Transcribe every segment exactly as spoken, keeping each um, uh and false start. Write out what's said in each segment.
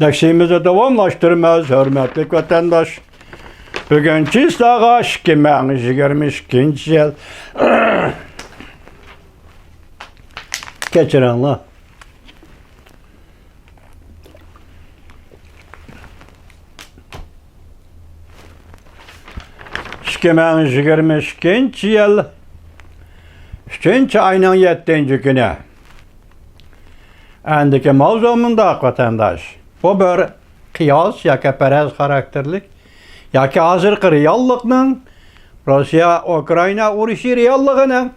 دەرسىمىزنى داۋاملاشتۇرىمىز، ھۆرمەتلىك ۋەتەنداش. بۈگۈن چىسلاغا ئىككى مىڭ يىگىرمە ئىككىنچى يىل. كەچۈرۈڭلار. ئىككى مىڭ يىگىرمە ئىككىنچى يىل ئۈچىنچى ئاينىڭ يەتتىنچى كۈنى. ئەندىكى ماۋزۇ مۇنداق، ۋەتەنداش. بۇ بىر قىياس ياكى پەرەز خاراكتېرلىك ياكى ھازىرقى رېئاللىقنىڭ، روسىيە ئۇكرائىنا ئۇرۇشى رېئاللىقىنىڭ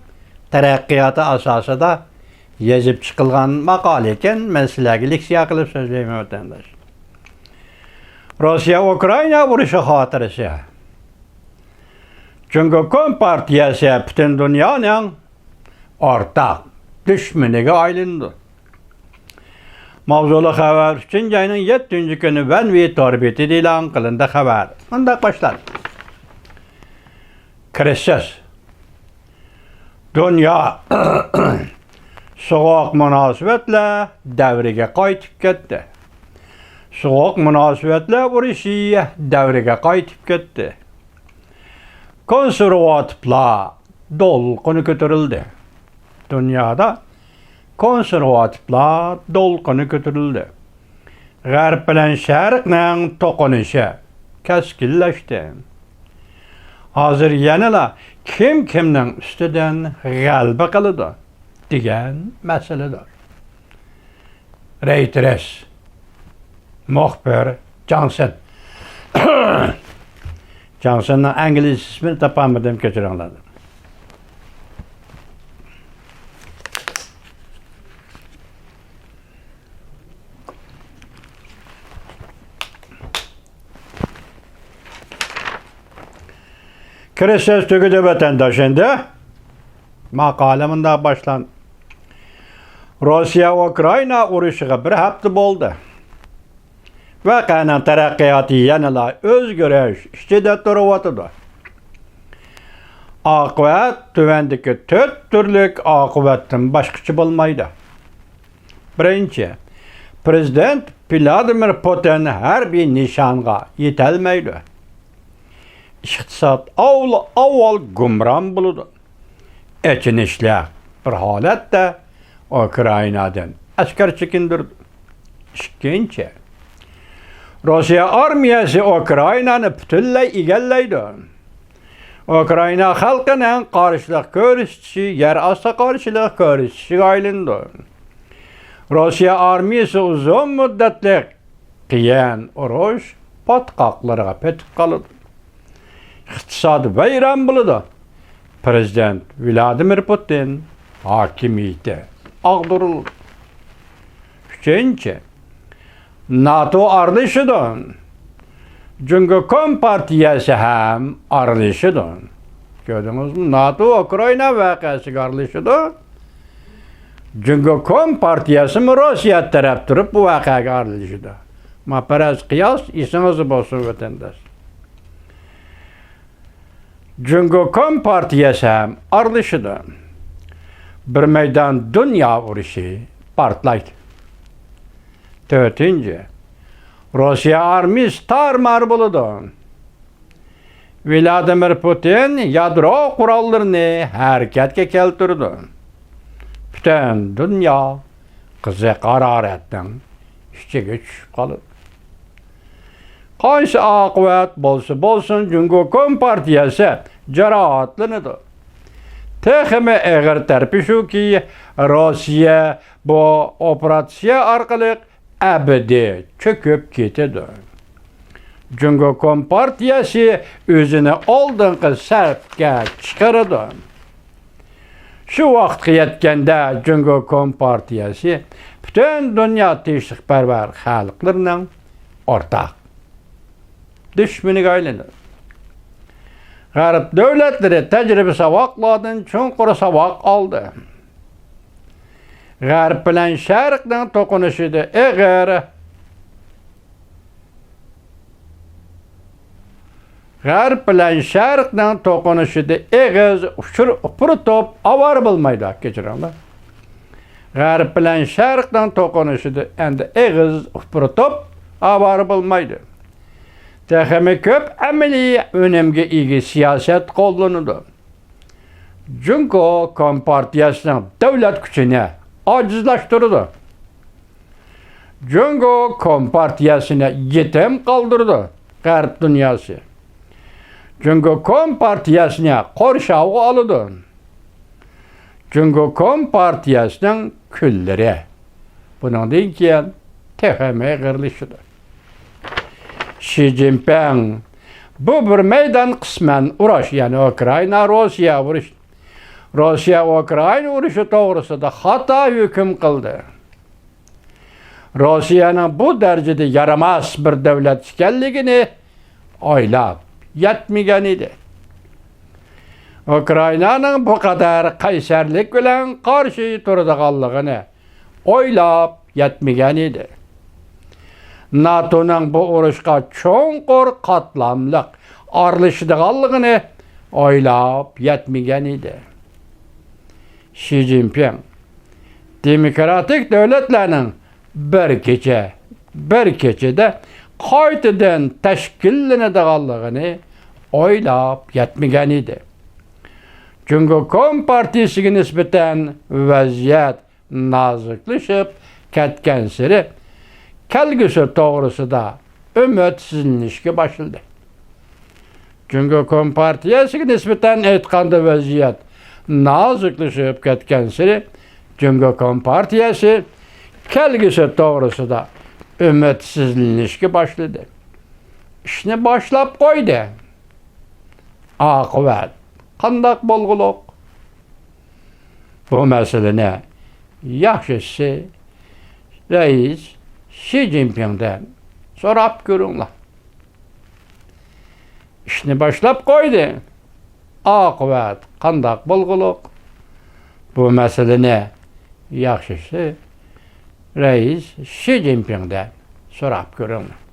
تەرەققىياتى ئاساسىدا يېزىپ چىقىلغان ماقالە ئىكەن، مەن سىلەرگە لېكسىيە قىلىپ سۆزلەيمەن، ۋەتەنداش. روسىيە ئۇكرائىنا ئۇرۇشى خاتىرىسى. جۇڭگو كومپارتىيەسى پۈتۈن دۇنيانىڭ ئورتاق دۈشمىنىگە ئايلىنىدۇ. ماۋزۇلۇق خەۋەر ئۈچىنچى ئاينىڭ يەتتىنچى كۈنى ۋەنۋى تور بېتىدە ئېلان قىلىندى خەۋەر. مۇنداق باشلاندى. كىرىزىس. دۇنيا سوغۇق مۇناسىۋەتلەر دەۋرىگە قايتىپ كەتتى. سوغۇق مۇناسىۋەتلەر ئۇرۇشى دەۋرىگە قايتىپ كەتتى. كونسېرۋاتىپلار دولقۇنى كۆتۈرۈلدى. دۇنيادا كونسېرۋاتىپلار دولقۇنى كۆتۈرۈلدى. غەرب بىلەن شەرقنىڭ توقۇنۇشى كەسكىنلەشتى. ھازىر يەنىلا كىم كىمنىڭ ئۈستىدىن غەلىبە قىلىدۇ دېگەن مەسىلىدۇر. رەيتېرس. مۇخبىر جاڭسېن. جاڭسېننىڭ ئىنگلىز ئىسمىنى تاپالمىدىم، كەچۈرۈڭلار. كىرىزىس تۈگىدى، ۋەتەنداش، ئەمدى. ماقالە مۇنداق باشلاندى. روسىيە ئۇكرائىنا ئۇرۇشىغا بىر ھەپتە بولدى. ۋەقەنىڭ تەرەققىياتى يەنىلا ئۆزگىرىش ئىچىدە تۇرۇۋاتىدۇ. ئاقىۋەت تۆۋەندىكى تۆت تۈرلۈك ئاقىۋەتتىن باشقىچە بولمايدۇ. بىرىنچى، پىرېزىدېنت ۋلادىمىر پۇتىن ھەربىي نىشانغا يېتەلمەيدۇ. ئىقتىساد ئاۋۋال، ئاۋۋال گۇمران بولىدۇ. ئېچىنىشلىق بىر ھالەتتە ئۇكرائىنادىن ئەسكەر چېكىندۈردى. ئىككىنچى، روسىيە ئارمىيەسى ئۇكرائىنانى پۈتۈنلەي ئىگىلەيدۇ. ئۇكرائىنا خەلقىنىڭ قارشىلىق كۆرسىتىشى يەر ئاستى قارشىلىق كۆرسىتىشىگە ئايلىنىدۇ. روسىيە ئارمىيەسى ئۇزۇن مۇددەتلىك قىيىن ئۇرۇش پاتقاقلىرىغا پېتىپ قالىدۇ. ئىقتىساد ۋەيران بولىدۇ. پىرېزىدېنت ۋلادىمىر پۇتىن ھاكىمىيىتى ئاغدۇرۇلىدۇ. ئۈچىنچى، ناتو ئارىلىشىدۇ. جۇڭگو كومپارتىيەسى ھەم ئارىلىشىدۇ. كۆردىڭىزمۇ؟ ناتو ئۇكرائىنا ۋەقەسىگە ئارىلىشىدۇ. جۇڭگو كومپارتىيەسىمۇ روسىيە تەرەپ تۇرۇپ بۇ ۋەقەگە ئارىلىشىدۇ. ما پەرەز قىياس ئېسىڭىزدە بولسۇن، ۋەتەنداش. جۇڭگو كومپارتىيەسى ھەم ئارىلىشىدۇ. بىر مەيدان دۇنيا ئۇرۇشى پارتلايدۇ. تۆتىنچى، روسىيە ئارمىيىسى تارمار بولىدۇ. ۋلادىمىر پۇتىن يادرو قوراللىرىنى ھەرىكەتكە كەلتۈرىدۇ. پۈتۈن دۇنيا قىزىق ھارارەتنىڭ ئىچىگە چۈشۈپ قالىدۇ. قايسى ئاقىۋەت بولسا بولسۇن، جۇڭگو كومپارتىيەسى جاراھەتلىنىدۇ. تېخىمۇ ئېغىر تەرىپى شۇكى، روسىيە بۇ ئوپېراتسىيە ئارقىلىق ئەبەدىي چۆكۈپ كېتىدۇ. جۇڭگو كومپارتىيەسى ئۆزىنى ئالدىنقى سەپكە چىقىرىدۇ. شۇ ۋاقىتقا يەتكەندە، جۇڭگو كومپارتىيەسى پۈتۈن دۇنيا تىنچلىقپەرۋەر خەلقلىرىنىڭ ئورتاق دۈشمىنىگە ئايلىنىدۇ. غەرب دۆلەتلىرى تەجرىبە ساۋاقلاردىن چوڭقۇر ساۋاق ئالدى. غەرب بىلەن شەرقنىڭ توقۇنۇشىدا ئېغىر، غەرب بىلەن شەرقنىڭ توقۇنۇشىدا ئېغىز ئۇچۇر ئۇپرىتىپ ئاۋارە بولمايدۇ، كەچۈرۈڭلار. غەرب بىلەن شەرقنىڭ توقۇنۇشىدا ئەمدى ئېغىز ئۇپرىتىپ ئاۋارە بولمايدۇ. تېخىمۇ كۆپ ئەمەلىي ئۈنۈمگە ئىگە سىياسەت قوللىنىدۇ. جۇڭگو كومپارتىيەسىنىڭ دۆلەت كۈچىنى ئاجىزلاشتۇرىدۇ. جۇڭگو كومپارتىيەسىنى يېتىم قالدۇرىدۇ غەرب دۇنياسى. جۇڭگو كومپارتىيەسىنى قورشاۋغا ئالىدۇ. جۇڭگو كومپارتىيەسىنىڭ كۈنلىرى بۇنىڭدىن كېيىن تېخىمۇ ئېغىرلىشىدۇ. شى جىنپىڭ بۇ بىر مەيدان قىسمەن ئۇرۇش، يەنى ئۇكرائىنا روسىيە ئۇرۇشى، روسىيە ئۇكرائىنا ئۇرۇشى توغرىسىدا خاتا ھۆكۈم قىلدى. روسىيەنىڭ بۇ دەرىجىدە يارىماس بىر دۆلەت ئىكەنلىكىنى ئويلاپ يەتمىگەن ئىدى. ئۇكرائىنانىڭ بۇ قەدەر قەيسەرلىك بىلەن قارشى تۇرىدىغانلىقىنى ئويلاپ يەتمىگەن ئىدى. ناتونىڭ بۇ ئۇرۇشقا چوڭقۇر قاتلاملىق ئارىلىشىدىغانلىقىنى ئويلاپ يەتمىگەن ئىدى. شى جىنپىڭ دېموكراتىك دۆلەتلەرنىڭ بىر كېچە، بىر كېچىدە قايتىدىن تەشكىللىنىدىغانلىقىنى ئويلاپ يەتمىگەن ئىدى. جۇڭگو كومپارتىيىسىگە نىسبەتەن ۋەزىيەت نازۇكلىشىپ كەتكەنسېرى، كەلگۈسى توغرىسىدا ئۈمىدسىزلىنىشكە باشلىدى. جۇڭگو كومپارتىيەسىگە نىسبەتەن ئېيتقاندا، ۋەزىيەت نازۇكلىشىپ كەتكەنسېرى، جۇڭگو كومپارتىيەسى كەلگۈسى توغرىسىدا ئۈمىدسىزلىنىشكە باشلىدى. ئىشنى باشلاپ قويدى. ئاقىۋەت قانداق بولغۇلۇق؟ بۇ مەسىلىنى ياخشىسى رەئىس شى جىنپىڭدىن سوراپ كۆرۈڭلار. ئىشنى باشلاپ قويدى. ئاقىۋەت قانداق بولغۇلۇق؟ بۇ مەسىلىنى ياخشىسى رەئىس شى جىنپىڭدىن سوراپ كۆرۈڭلار.